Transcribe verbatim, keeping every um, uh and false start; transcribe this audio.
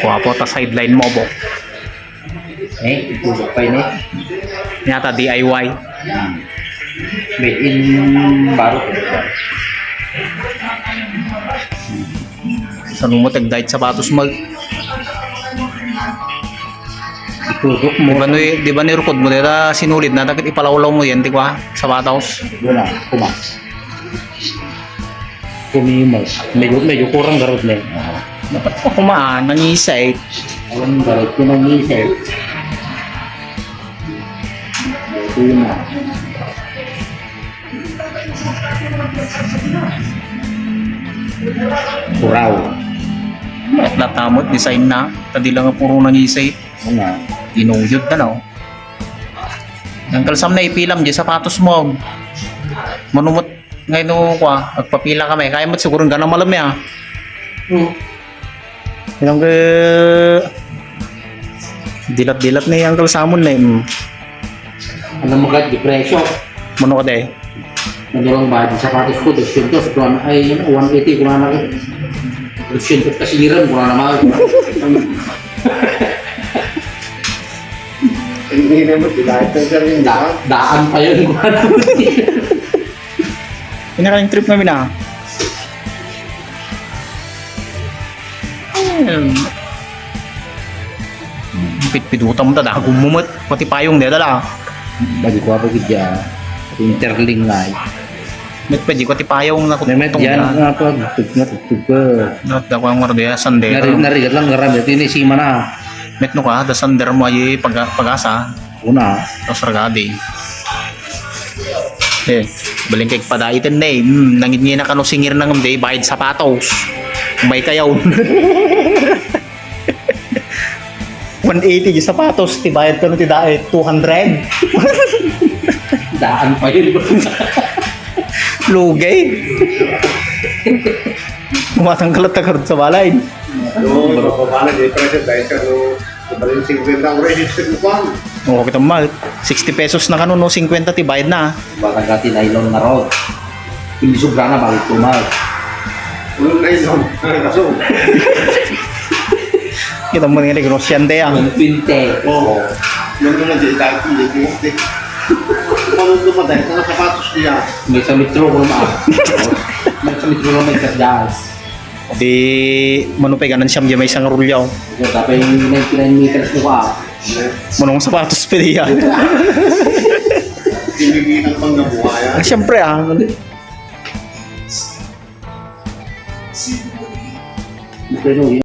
Guapo ta sideline mo, bo. Eh, ipusok pa ini. Yata D I Y. Hmm. Made in Barok. Saan mo tag-diet sapatos mag- Ipusok mo. Di ba ni, di ba ni rukod mo, dita sinulid na, dagit ipalawlaw mo yan, di ba? Sapatos. Wala, kuma. Kumimos. Medyo, medyo kurang garod na yun. Oo. Dapat pa kumaan, nangisay. Ang garod ko nangisay. Ito yun na. Kuraw. Natamot, design na. Tadi lang nga puro nangisay. Ano? Inuyod na, no? Ang kalsam na ipilam di sapatos mo. Manumot ngay no kwa, agpapila kami. Kaya mo siguro nga na malam ya. Hmm. Inang ke dilat-dilat ni Uncle Samon na, mm. Ano mo ka, di presyo? Mano ka, day? Ano lang ba, di sapatos ko, dosyentos, kuwan, ay, one eighty, kuwan na. Dosyentos kasi liran, kuwan na mga. Hindi naman, di lahat ng sarili, Da-, daan pa yun, kuwan. Pinakaling trip namin, ah. Ayun. Pitpidutan mo, tada. Gumumot. Pati payong niya, dala. Bagi ko apa gid ya. Interling na eh. Met pwede ko ti payong na Nemet kutong yan, yan. Nga pa, tugtog na, tugtog ka. Not da ko ang mardiya, sandero. Nari-, narigat lang, ngaram, ito ini, sima na. Met no ka, da sander mo ay pag-, pag-asa. Una. Tapos ragadi. Eh, baling kay padaiten na eh. Hmm, nangidngi na kano singir na ngam, di, bayad sapatos. May kayaw. One eighty di sapatos, ti bayad kano ti daet, two hundred. Daan pa yun. Lugay. Umatang kalat tagarod sa balay. Oo, mababa na, di presyo, dahil ka, no, mabalin singkwenta ang register mo pa. Oo, kita mal. Sixty pesos na kano, no? Singkwenta ti bayad na. Baka gati nylon na raw. Hindi sobra na, bakit tumal? Ano nylon? Ano kaso? Kita mo nga ni Rosyan, te, ah. One twenty. Oo. Ano na, di tayo, hindi ko, eh. Paano ito pa dahil? Ano sapatos niya? May sa metro ko naman. May sa metro naman, sa gas. Di, mano pa'y ganan siyam di may isang rulyaw. Ito, tapay ninety-nine meters mo ka. Manong sapatos pa diya. Hindi ang panggabuhayan. Ah, siyempre, ah. Ito yun.